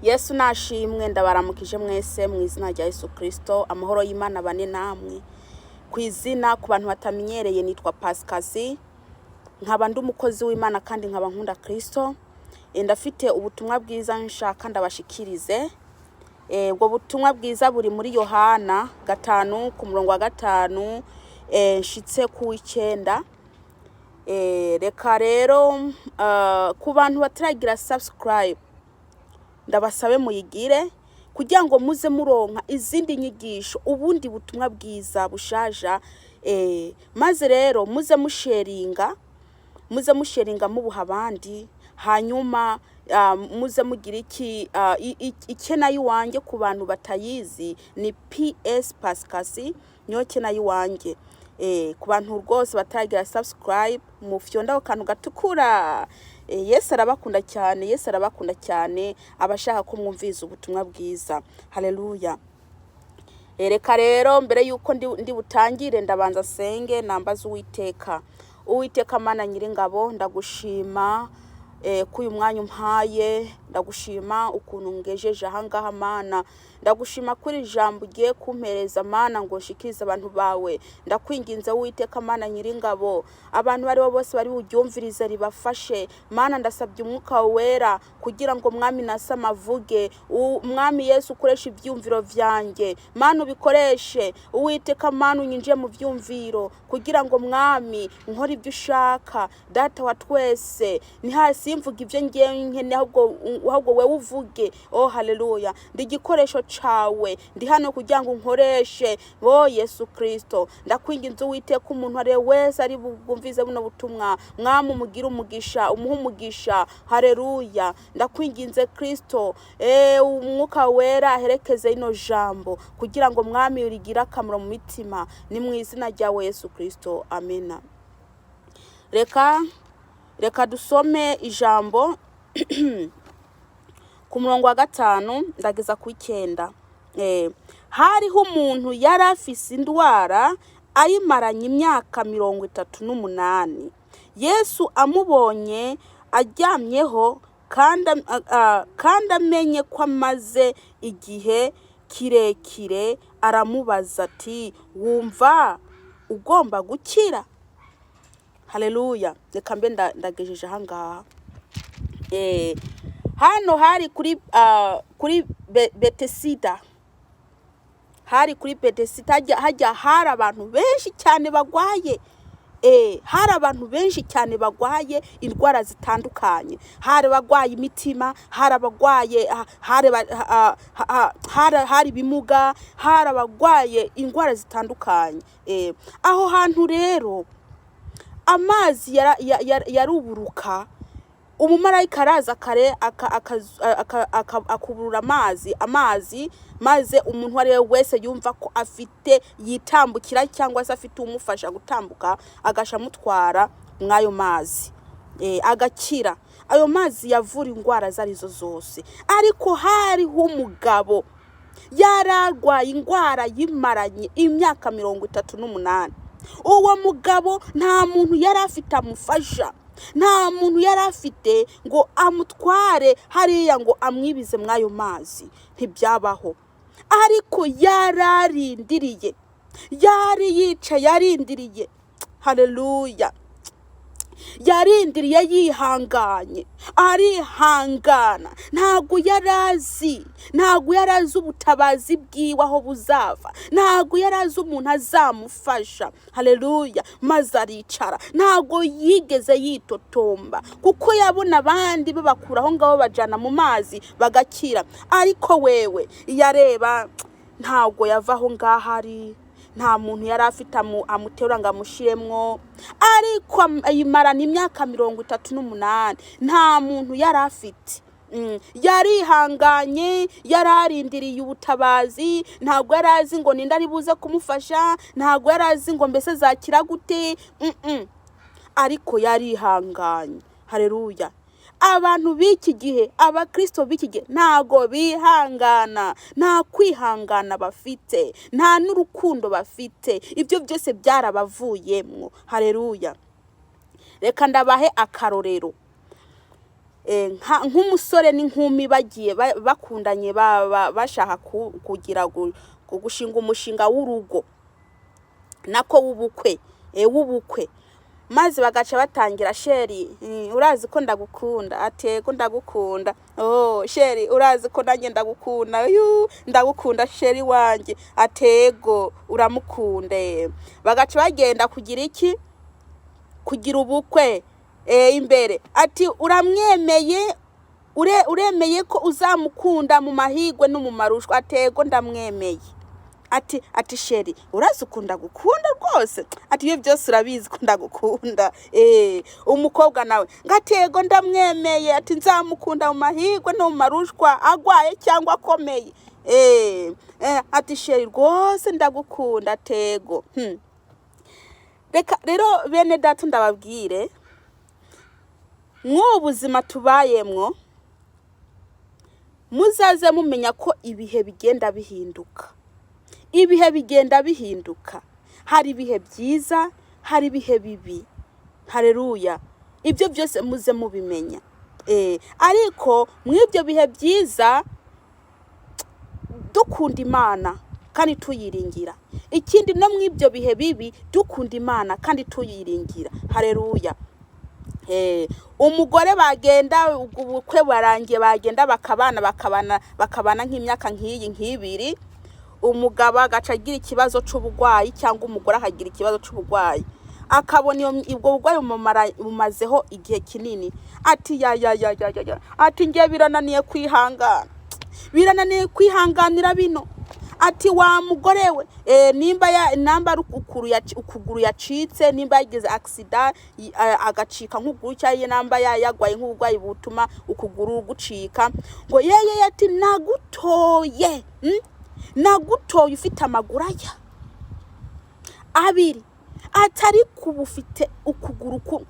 Yesu nashimwe. Ndabaramukije mwese mu izina rya Yesu Kristo. Amahoro y'Imana bane namwe. Ku izina, ku bantu batamenyereye, nitwa Pasikazi, nkaba ndi umukozi w'Imana kandi nkaba nkunda Kristo. Ndafite ubutumwa bwiza nshaka ndabashikirize. Ubwo butumwa bwiza buri muri Yohana 5, ku murongo wa 5 nshitse ku w'icenda. Reka rero ku bantu bataragira subscribe, ndabasabe muyigire kugira ngo muze muronka izindi nyigisho, ubundi butumwa bwiza bushaja. Maze rero muze musharinga, mubuha abandi. Hanyuma muze mugira iki ichannel y'iwanje, ku bantu batayizi, ni PS Pascasi, niyo channel y'iwanje. Ku bantu rwose bataragira subscribe, mufyonda ako kantu gatukura. Yesu arabakunda cyane, Yesu arabakunda cyane, abashaka ko mwumviza ubutumwa bwiza. Haleluya. Reka rero mbere yuko ndi butangire, ndabanza senge, nambaza Uwiteka. Uwiteka Mana Nyiringabo, ndagushima ko uyu mwanya umpaye. Ndagushima ukuntu ngejeje ahangaha. Mana, ndagushima kuri ijambo ugiye kumpereza, Mana, ngo nshikirize abantu bawe. Ndakwinginze, Uwiteka Mana Nyiringabo, abantu baribo bose bari buryumvirize ribafashe. Mana, ndasabye Umwuka Wera kugira ngo Mwami nasama avuge. Mwami Yesu, ukoreshe ibyumviro vyanjye. Mana, ubikoreshe. Uwiteka Mana, unyinjiye mu vyumviro kugira ngo, Mwami, nkore ibyo ushaka. Data wa twese, ntihasimvuga ibyo ngiye nkene, ahubwo wewe uvuge. Oh haleluya! Ndi igikoresho cawe, ndi hano kugira ngo unkoreshe. Oh Yesu Kristo, ndakwinginze, Uwiteka, umuntu ari we wese ari bwumvize buno butumwa, Mwami, umugire umugisha, umuhe umugisha. Haleluya! Ndakwinginze Kristo, Umwuka Wera aherekeze ino jambo kugira ngo, Mwami, rigire akamaro mu mitima. Ni mu izina ryawe Yesu Kristo, amena. Reka dusome ijambo ku murongo wa 5 ndageza ku 9. Hariho umuntu yari afise indwara ayimaranye imyaka 38. Yesu amubonye aryamyeho kandi amenye ko amaze igihe kirekire, aramubaza ati: "Wumva ugomba gukira?" Haleluya! Reka mbe ndagejeje ahangaha. Hano hari kuri Betesida, hari kuri Betesida. Hajya hari abantu benshi cyane bagwaye. Hari abantu benshi cyane bagwaye indwara zitandukanye. Hari abagwaye imitima, hari abagwaye hari hari ibimuga, hari abagwaye indwara zitandukanye. Aho hantu rero amazi yaruburuka. Umumarayika araza kare akuburura amazi, maze umuntu uwo ari we wese yumva ko afite yitambukira cyangwa se afite umufasha gutambuka, agasha amutwara mw'ayo mazi, agakira. Ayo mazi yavura indwara izo arizo zose. Ariko hariho umugabo yari arwaye indwara yimaranye imyaka 38. Uwo mugabo nta muntu yari afite amufasha, nta muntu yari afite ngo amutware hariya ngo amwibize mw'ayo mazi, ntibyabaho. Ariko yararindiriye, yari yicaye arindiriye. Haleluya! Yarindiriye yihanganye, arihangana. Ntabwo yari azi ubutabazi bwiwe aho buzava, ntabwo yari azi umuntu azamufasha. Haleluya! Maze aricara, ntabwo yigeze yitotomba, kuko yabona abandi babakura aho ngaho bajana mu mazi bagakira, ariko wewe yareba ntabwo yava aho ngaho ari. Nta muntu yari afite amuterura ngo amushyiremwo, ariko ayimarana imyaka 38, nta muntu yari afite. Yarihanganye, yari arindiriye ubutabazi. Ntabwo yari azi ngo ninde ari buze kumufasha, ntabwo yari azi ngo mbese zakira gute. Ariko yarihanganye. Hareruya! Abantu b'iki gihe, Abakristo b'iki gihe, ntago bihangana, nta kwihangana bafite, nta n'urukundo bafite. Ibyo byose byarabavuyemwo. Hareruya! Reka ndabahe akarorero. Nk'umusore n'inkumi bagiye bakundanye, bashaka kugira gushinga umushinga w'urugo, nako w'ubukwe, w'ubukwe, maze bagaca batangira: "Chéri, urazi ko ndagukunda?" Ati: "Ego, ndagukunda." "Oh chéri, urazi ko nanjye ndagukunda? Yu, ndagukunda chéri wanje." Ati: "Ego, uramukunde." Bagaca bagenda kugira iki? Kugira ubukwe. Imbere ati: "Uramwemeye? Uremeye ko uzamukunda mu mahigwe no mu marushwa?" Ati: "Ego, ndamwemeye." Ati: "Chéri, urazi ukunda gukunda rwose." Ati: "Iyo byose urabizi ko ndagukunda." Umukobwa nawe ngo ati: "Ego, ndamwemeye." Ati: "Nzamukunda mu mahigwe no mu marushwa, agwaye cyangwa akomeye." Ati: "Chéri, rwose ndagukunda." Ati: "Ego." Reka rero bene data ndababwire, mw'ubu buzima tubayemwo, muzaze mumenya ko ibihe bigenda bihinduka, ibihe bigenda bihinduka. Hari ibihe byiza, hari ibihe bibi. Hareruya! Ibyo byose muze mubimenya. Ariko mw'ibyo bihe byiza dukunda Imana kandi tuyiringira. Ikindi, no mw'ibyo bihe bibi dukunda Imana kandi tuyiringira. Hareruya! Umugore bagenda, ubwo ubukwe barangiye, bagenda bakabana nk'imyaka nk'iyi, nk'ibiri, umugabo agaca agira ikibazo c'uburwayi cyangwa umugore akagira ikibazo c'uburwayi, akabona iyo ubwo burwayi bumazeho igihe kinini. Ati: "Ya ya ya ya ya ya!" Ati: "Ngiye, birananiye kwihangana, birananiye kwihanganira bino." Ati: "Wa mugore we," nimba ya namba ari ukuguru yacitse, nimba yagize accident agacika nk'ukuguru, cyangwa namba yagwaye nk'uburwayi butuma ukuguru gucika, ngo yeye, ati: "Nagutoye, Nagutoye ufite amaguru aya abiri, atari kuba ufite ukuguru kumwe.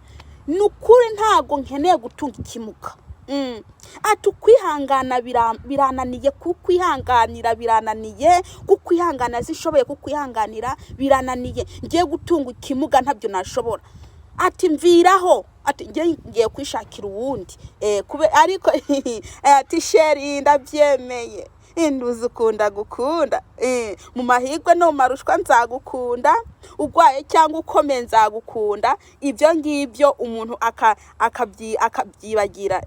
Ni ukuri ntabwo nkeneye gutunga ikimuga." Ati: "Ukwihangana birananiye, kukwihanganira birananiye, kukwihanganira sishoboye, kukwihanganira birananiye. Ngiye gutunga ikimuga ntabyo nashobora." Ati: "Mviraho." Ati: "Ngiye kwishakira uwundi." Kube ariko ati: "Chéri, ndabyemeye, nduzi ukunda gukunda, mu mahirwe no mu marushwa nzagukunda, urwaye cyangwa ukomeye nzagukunda." Ibyo ngibyo umuntu akabyibagira.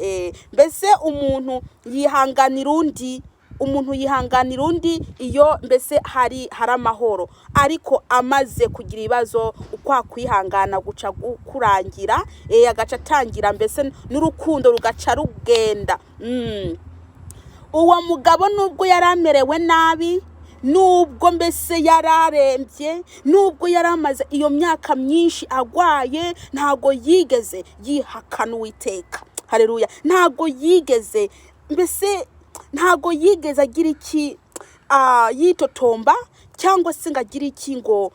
Mbese umuntu yihanganira undi, umuntu yihanganira undi iyo mbese hari amahoro, ariko amaze kugira ibibazo, ukwa kwihangana guca kurangira, agaca atangira mbese n'urukundo rugaca rugenda. Uwo mugabo, nubwo yari amerewe nabi, nubwo mbese yari arembye, nubwo yari amaze iyo myaka myinshi agwaye, ntabwo yigeze yihakana Uwiteka. Hareruya! Ntabwo yigeze mbese, ntabwo yigeze agira iki, yitotomba cyangwa se ngo agire iki, ngo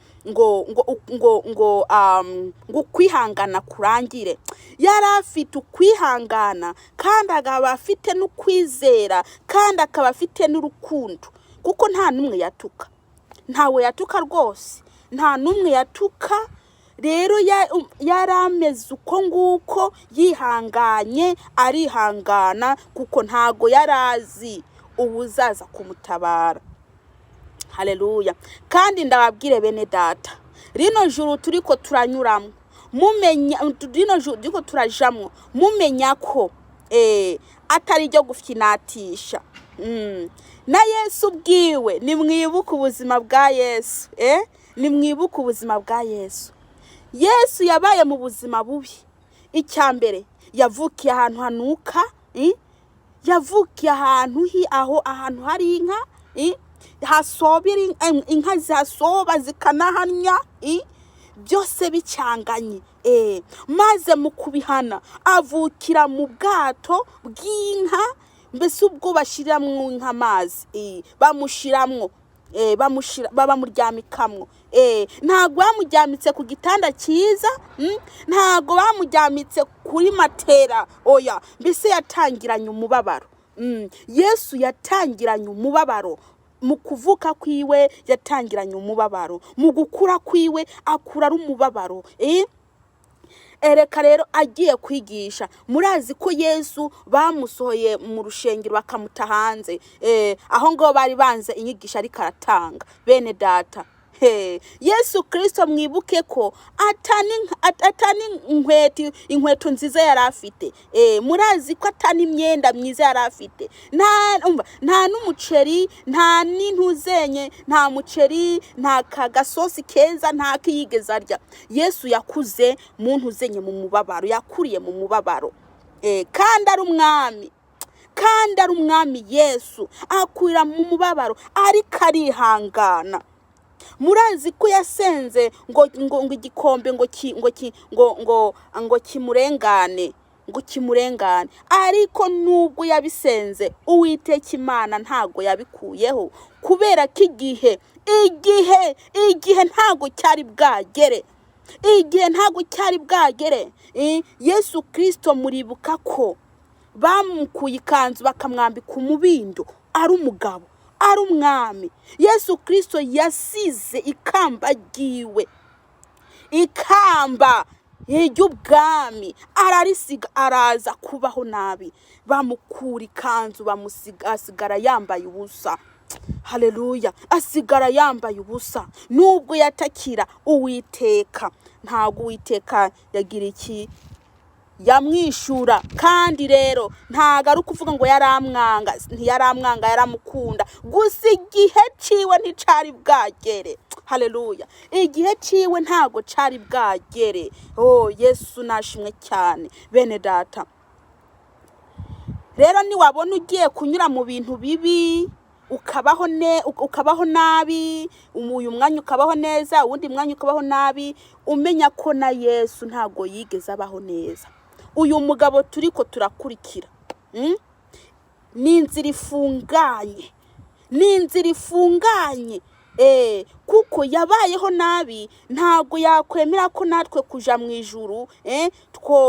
ukwihangana kurangire. Yari afite ukwihangana, kandi akaba afite n'ukwizera, kandi akaba afite n'urukundo, kuko nta n'umwe yatuka, ntawe yatuka rwose, nta n'umwe yatuka. Rero yari ameze uko nguko, yihanganye, arihangana, kuko ntago yari azi uwuzaza kumutabara. Haleluya! Kandi ndababwire bene data, rino juru turiko turanyuramo, mumenya rino juru turiko turajamwo, mumenya ko atari iryo gufyinatisha. Na Yesu ubwiwe, nimwibuke ubuzima bwa Yesu, nimwibuke ubuzima bwa Yesu. Yesu yabaye mu buzima bubi. Icya mbere, yavukiye ahantu hanuka, Yavukiye ahantu aho ahantu hari inka, hasobera inka, zihasoba zikanahanya, byose bicyanganye. Maze mu kubihana avukira mu bwato bw'inka, mbese ubwo bashiramwo inka amazi, bamushiramwo, bamuryamikamwo. Ntabwo bamuryamitse ku gitanda cyiza, Ntabwo bamuryamitse kuri matera, oya. Mbese yatangiranye umubabaro. Yesu yatangiranye umubabaro mu kuvuka kwiwe, yatangiranye umubabaro mu gukura kwiwe, akura ari umubabaro. Ereka rero agiye kwigisha. Murazi ko Yesu bamusohoye mu rushengero bakamuta hanze, aho ngaho bari banze inyigisho ariko aratanga. Bene data, he, Yesu Kirisito, mwibuke ko atani inkweto nziza yari afite. Murazi ko atani imyenda myiza yari afite. Nta, umva, nta n'umuceri, nta n'intuzenye, nta muceri, nta kagasosi keza, nta kiyigeze arya. Yesu yakuze mu ntuzenye, mu mubabaro, yakuriye mu mubabaro. Kandi ari umwami, kandi ari umwami Yesu akurira mu mubabaro, ariko arihangana. Murazi ko yasenze ngo igikombe ngo ki, ngo ki, ngo ngo ngo kimurengane, ngo kimurengane. Ariko nubwo yabisenze, Uwiteka Imana ntago yabikuyeho, kubera ko igihe ntago cyari bwagere, igihe ntago cyari bwagere. Yesu Kirisito, muribuka ko bamukuye ikanzu bakamwambika umubindo, ari umugabo, ari umwami. Yesu Kirisito yasize ikamba ryiwe, ikamba ry'ubwami ararisiga, araza kubaho nabi. Bamukura ikanzu, bamusiga, asigara yambaye ubusa. Haleluya, asigara yambaye ubusa. Nubwo yatakira Uwiteka, ntabwo Uwiteka yagira iki yamwishura. Kandi rero ntago ari ukuvuga ngo yaramwanga, ntiyaramwanga, yaramukunda gusa. Igihe ciwe nticari bwagere. Haleluya, igihe ciwe ntago cari bwagere. Oh, Yesu nashimwe cyane. Bene data, rero niwabona ugiye kunyura mu bintu bibi, ukabaho nabi, uyu mwanya ukabaho neza, uwundi mwanya ukabaho nabi, umenya ko na Yesu ntago yigeze abaho neza. Uyu mugabo turiko turakurikira, Ni inzira ifunganye, ni inzira ifunganye. Kuko yabayeho nabi, ntabwo yakwemera ko natwe kuja mu ijuru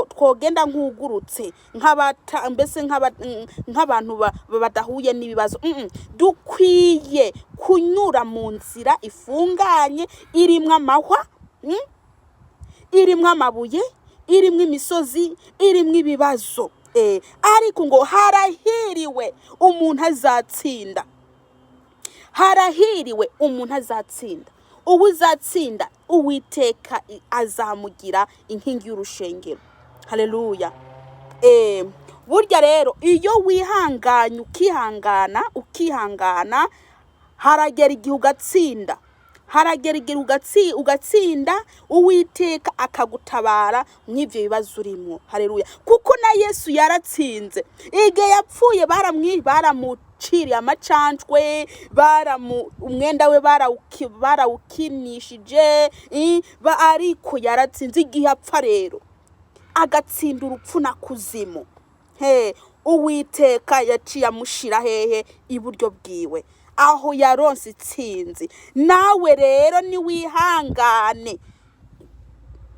twogenda nk'ugurutse, nk'abata, mbese nk'abantu badahuye n'ibibazo. Dukwiye kunyura mu nzira ifunganye, irimwo amahwa, irimwo amabuye, irimwo imisozi, irimwo ibibazo. Ariko ngo harahiriwe umuntu azatsinda, harahiriwe umuntu azatsinda. Uwo uzatsinda, Uwiteka azamugira inkingi y'urushengero. Haleluya. Burya rero iyo wihanganye, ukihangana, ukihangana, haragera igihe ugatsinda, haragera igihe ugatsinda, Uwiteka akagutabara mw'ivyo bibazo urimwo. Haleluya. Kuko na Yesu yaratsinze. Igihe yapfuye baramuciriye amacanjwe, umwenda we barawukinishije, ariko yaratsinze. Igihe apfa rero agatsinda urupfu na kuzimu, he, Uwiteka yaciye amushira hehe? Iburyo bwiwe, aho yaronse itsinzi. Nawe rero niwihangane,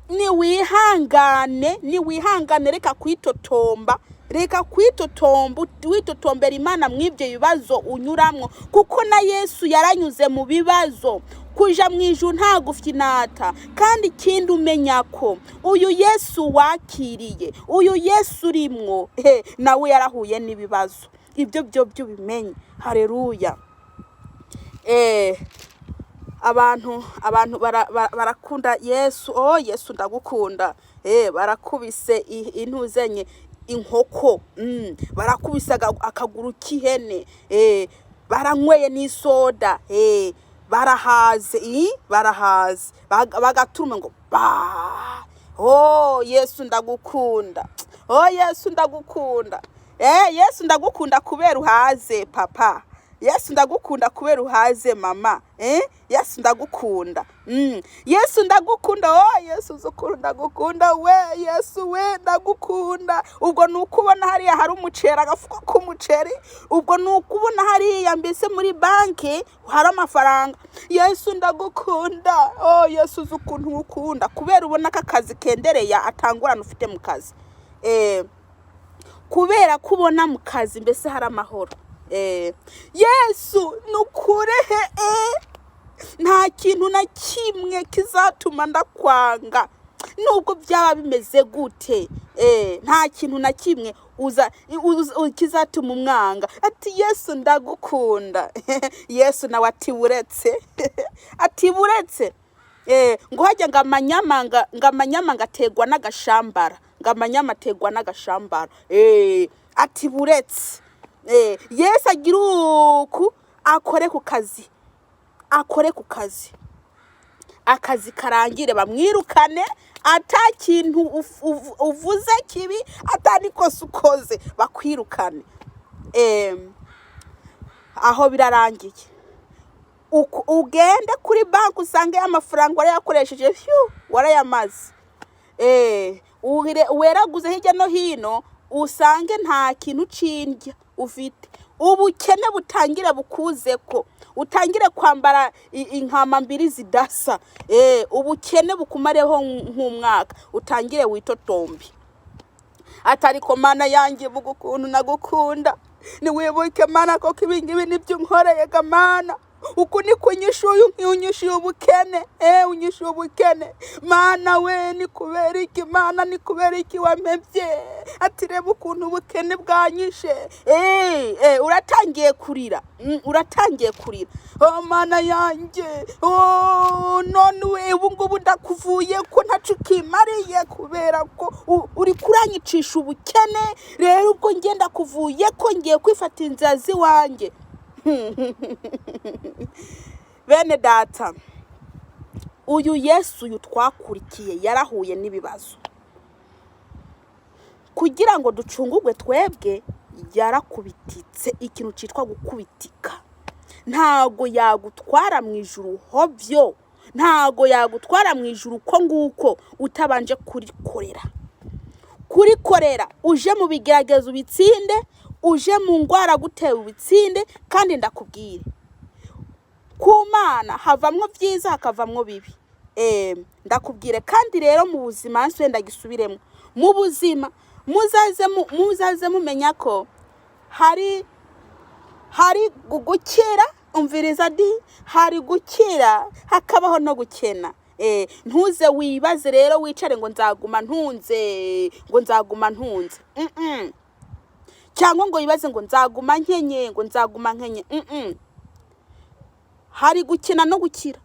niwihangane, niwihangane. Reka kwitotomba, reka kwitotomba, witotombera Imana mw'ibyo bibazo unyuramwo, kuko na Yesu yaranyuze mu bibazo. Kuja mu ijuru nta gufyinata. Kandi ikindi, umenya ko uyu Yesu wakiriye, uyu Yesu urimwo, he, nawe yarahuye n'ibibazo. Ibyo byo byo ubimenye. Haleluya. Abantu barakunda Yesu. Oh Yesu, ndagukunda. Barakubise intuzenye, inkoko, barakubise akaguru k'ihene, baranyweye n'isoda, barahaze, barahaze. Bagaturume ngo ba. Oh Yesu, ndagukunda. Oh Yesu, ndagukunda. Yesu, ndagukunda kubera uhaze papa. Yesu, ndagukunda kubera uhaze mama. Yesu, ndagukunda. Yesu, ndagukunda. Oh Yesu, zukuru ndagukunda we. Yesu we, ndagukunda. Ubwo ni uko ubona hariya hari umuceri, agafuko k'umuceri. Ubwo ni uko ubona hariya mbese muri banki hari amafaranga. Yesu, ndagukunda. Oh Yesu, uzi ukuntu ukunda kubera ubona ko akazi kendereye, atangurana ufite mu kazi, kubera ko ubona mu kazi mbese hari amahoro. Yesu, nukurehe, nta kintu na kimwe kizatuma ndakwanga. Nubwo byaba bimeze gute, nta kintu na kimwe uza kizatuma umwanga. Ati: "Yesu, ndagukunda." Yesu nawe ati: "Buretse." Ati: "Buretse." Ngo hajya ngo amanyama ngo amanyama ngo ategwa n'agashambara, ngo amanyama ategwa n'agashambara. Ati: "Buretse." Yesu agira uku akore ku kazi, akore ku kazi, akazi karangire, bamwirukane ata kintu uvuze kibi, ata n'ikosa ukoze, bakwirukane. Aho birarangiye. Ugende kuri banki usange amafaranga warayakoresheje, phew, warayamaze. Weraguze hirya no hino, usange nta kintu c'indya ufite. Ubukene butangire bukuze, ko utangire kwambara inkama mbiri zidasa. Ubukene bukumareho nk'umwaka, utangire witotombe atariko: "Mana yanjye, vuga ukuntu nagukunda, niwibuke Mana, koko ibingibi nibyo unkoreye ga Mana. Uku niko unyishuye, unyishuye ubukene, unyishuye ubukene. Mana we, ni kubera iki? Mana, ni kubera iki wampebye?" Ati: "Reba ukuntu ubukene bwanyishe." Uratangiye kurira, uratangiye kurira: "Oh Mana yanjye, oh, none we ubu ngubu ndakuvuye ko ntaco ukimariye, kubera ko uri kuranyicisha ubukene. Rero ubwo ngenda kuvuye ko ngiye kwifata inzira z'iwanjye." Bene data, uyu Yesu, uyu twakurikiye, yarahuye n'ibibazo kugira ngo ducungurwe twebwe. Yarakubititse. Ikintu cyitwa gukubitika, ntago yagutwara mu ijuru hobyo, ntago yagutwara mu ijuru uko nguko utabanje kurikorera, kurikorera. Uje mu bigeragezo ubitsinde, uje mu ndwara gutewe ubitsinde. Kandi ndakubwire, ku Mana havamwo byiza, hakavamwo bibi. Ndakubwire kandi rero, mu buzima, nsuye ndagisubiremo, mu buzima muzaze mumenya ko hari gukira. Umviriza di, hari gukira, hakabaho no gukena. Ntuze wibaze rero wicare ngo nzaguma ntunze, ngo nzaguma ntunze. Cyangwa ngo wibaze ngo nzaguma nkenye, ngo nzaguma nkenye. Hari gukena no gukira.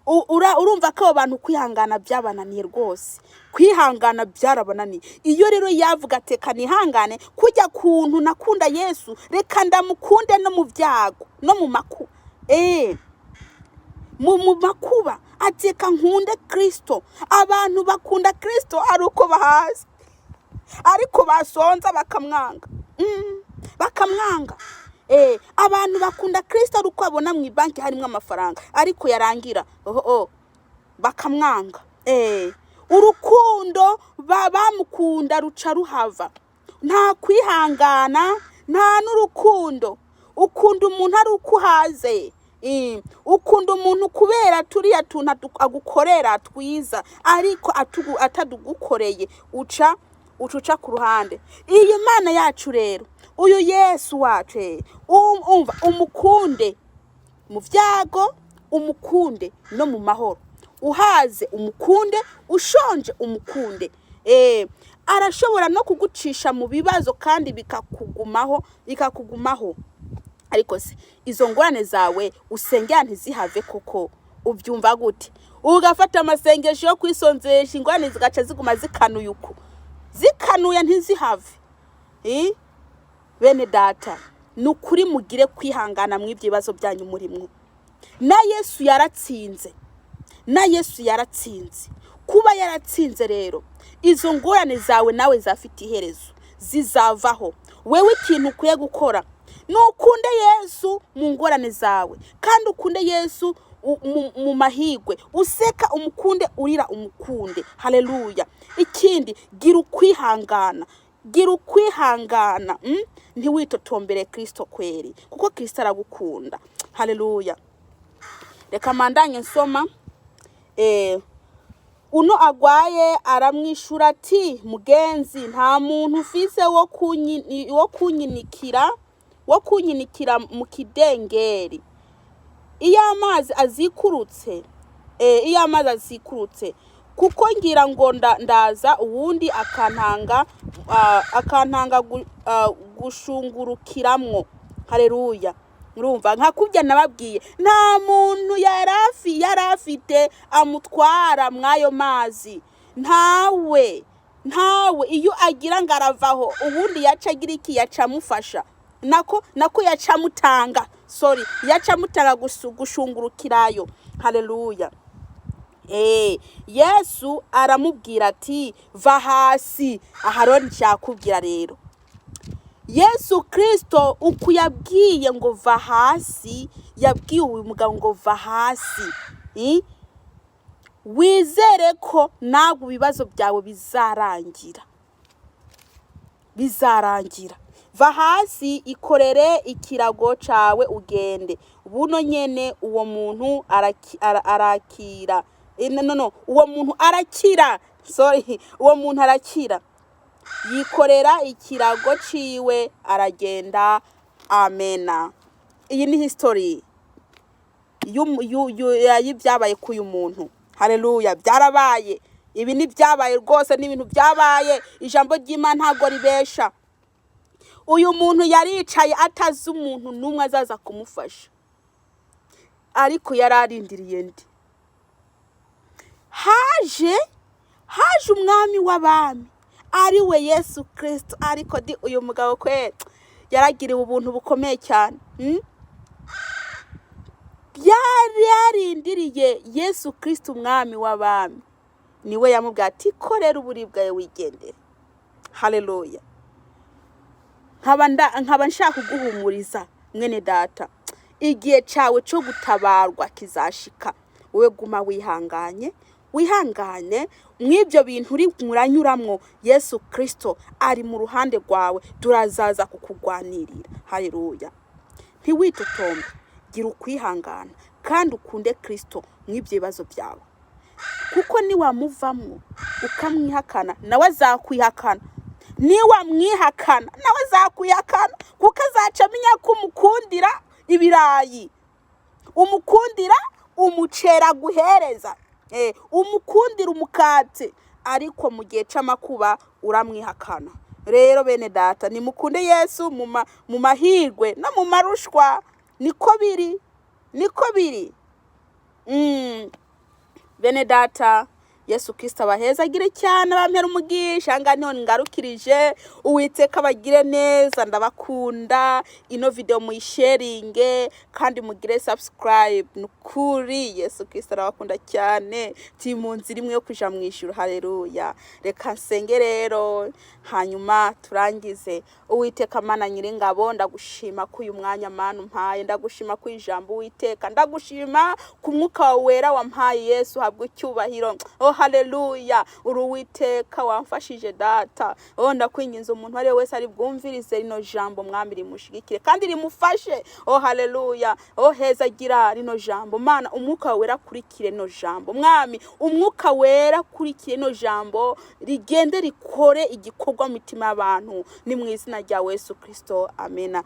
Urumva ko abo bantu kwihangana byabananiye rwose, kwihangana byarabananiye. Iyo rero yavuga ati: "Reka nihangane, kujya kuntu nakunda Yesu, reka ndamukunde no mu byago no mu makuba." Mu makuba ati: "Reka nkunde Kirisito." Abantu bakunda Kirisito ari uko bahazi, ariko basonza bakamwanga. Bakamwanga. Abantu bakunda Kirisito ari uko babona mu ibanki harimo amafaranga, ariko yarangira, oh, bakamwanga. Urukundo bamukunda ruca ruhava. Nta kwihangana, nta n'urukundo. Ukunda umuntu ari uko uhaze. Ukunda umuntu kubera turiya tuntu agukorera twiza, ariko atadugukoreye uca ku ruhande. Iyi Mana yacu rero, uyu Yesu wacu, umva, umukunde mu byago, umukunde no mu mahoro, uhaze umukunde, ushonje umukunde. Arashobora no kugucisha mu bibazo kandi bikakugumaho, bikakugumaho. Ariko se izo ngorane zawe usengera ntizihave koko, ubyumva gute? Ugafata amasengesho yo kwisonzesha, ingorane zigaca ziguma zikanuye uku, zikanuye, ntizihave. Bene data, ni ukuri mugire kwihangana mu ibyo bibazo byanyu murimwo. Na Yesu yaratsinze, na Yesu yaratsinze. Kuba yaratsinze rero, izo ngorane zawe nawe zafite iherezo, zizavaho. Wewe ikintu ukwiye gukora ni ukunde Yesu mu ngorane zawe, kandi ukunde Yesu mu mahigwe. Useka umukunde, urira umukunde. Haleluya! Ikindi, gira ukwihangana, gira ukwihangana, Ntiwitotombere Kristo kweri, kuko Kristo aragukunda. Haleluya! Reka mandanye nsoma. Uno agwaye aramwishura ati: "Mugenzi, nta muntu ufise wo kunyinikira mu kidengeri iyo amazi azikurutse." Iyo amazi azikurutse, kuko ngira ngo ndaza, uwundi akantanga gushungurukiramwo. Haleluya! Urumva, nka kurya nababwiye, nta muntu yari afite amutwara mw'ayo mazi, ntawe, ntawe. Iyo agira ngo aravaho, ubundi yaca agira iki? Yaca amufasha, nako yaca amutanga, sorry, yaca amutanga gushungurukirayo. Haleluya! Yesu aramubwira ati: "Va hasi." Aha rero nshakubwira rero, Yesu Kristo uku yabwiye ngo "va hasi", yabwiye uyu mugabo ngo "va hasi". Wizere ko ntabwo ibibazo byawe bizarangira, bizarangira. "Va hasi, ikorere ikirago cawe, ugende." Buno nyene uwo muntu arakira. No, uwo muntu arakira, sorry, uwo muntu arakira, yikorera ikirago ciwe, aragenda. Amena. Iyi ni history y'ibyabaye k'uyu muntu. Haleluya! Byarabaye, ibi ni byabaye rwose, ni ibintu byabaye. Ijambo ry'Imana ntabwo ribesha. Uyu muntu yaricaye atazi umuntu n'umwe azaza kumufasha, ariko yari arindiriye ndi haje umwami w'abami, ari we Yesu Kirisito. Ariko di uyu mugabo kwe yaragiriwe ubuntu bukomeye cyane. Yari yarindiriye Yesu Kirisito, umwami w'abami. Niwe yamubwiye ati: "Korera uburiri bwawe, wigendere." Haleluya! Nkaba nshaka kuguhumuriza, mwene data, igihe cyawe cyo gutabarwa kizashika. Wowe guma wihanganye, wihangane mw'ibyo bintu uri muranyuramwo. Yesu Kirisito ari mu ruhande rwawe, turazaza kukugwanirira. Haleluya! Ntiwitotombe, gira ukwihangana kandi ukunde Kirisito mw'ibyo bibazo byawe, kuko niwamuvamwo ukamwihakana, nawe azakwihakana. Niwamwihakana, nawe azakwihakana, kuko azaca amenya ko umukundira ibirayi, umukundira umuceri aguhereza, umukundira umukate, ariko mu gihe c'amakuba uramwihakana. Rero bene data, nimukunde Yesu mu mahirwe no mu marushwa. Niko biri, niko biri. Bene data, Yesu Kirisito abaheza agire cyane, abampera umugisha. Ngaha niho ngarukirije. Uwiteka abagire neza, ndabakunda. Ino video muyisharinge kandi mugire subscribe. Ni ukuri, Yesu Kirisito arabakunda cyane. Turi mu nzira imwe yo kuja mu ijuru. Haleluya! Reka nsenge rero, hanyuma turangize. Uwiteka Mana Nyiringabo, ndagushima ko uyu mwanya, Mana, umpaye. Ndagushima ko ijambo, Uwiteka, ndagushima ku mwuka wawe wera wampaye. Yesu, habwa icyubahiro. Oh, haleluya! Uri Uwiteka, wamfashije data. Oh, ndakwinginze, umuntu uwo ari we wese ari bwumvirize rino jambo, Mwami, rimushigikire kandi rimufashe. Oh, haleluya! Oh, heza agira rino jambo, Mana. Umwuka wawe wera akurikire rino jambo, Mwami. Umwuka wera akurikire rino jambo, rigende rikore igikorwa mu mitima y'abantu. Ni mu izina rya Yesu Kirisito, amena.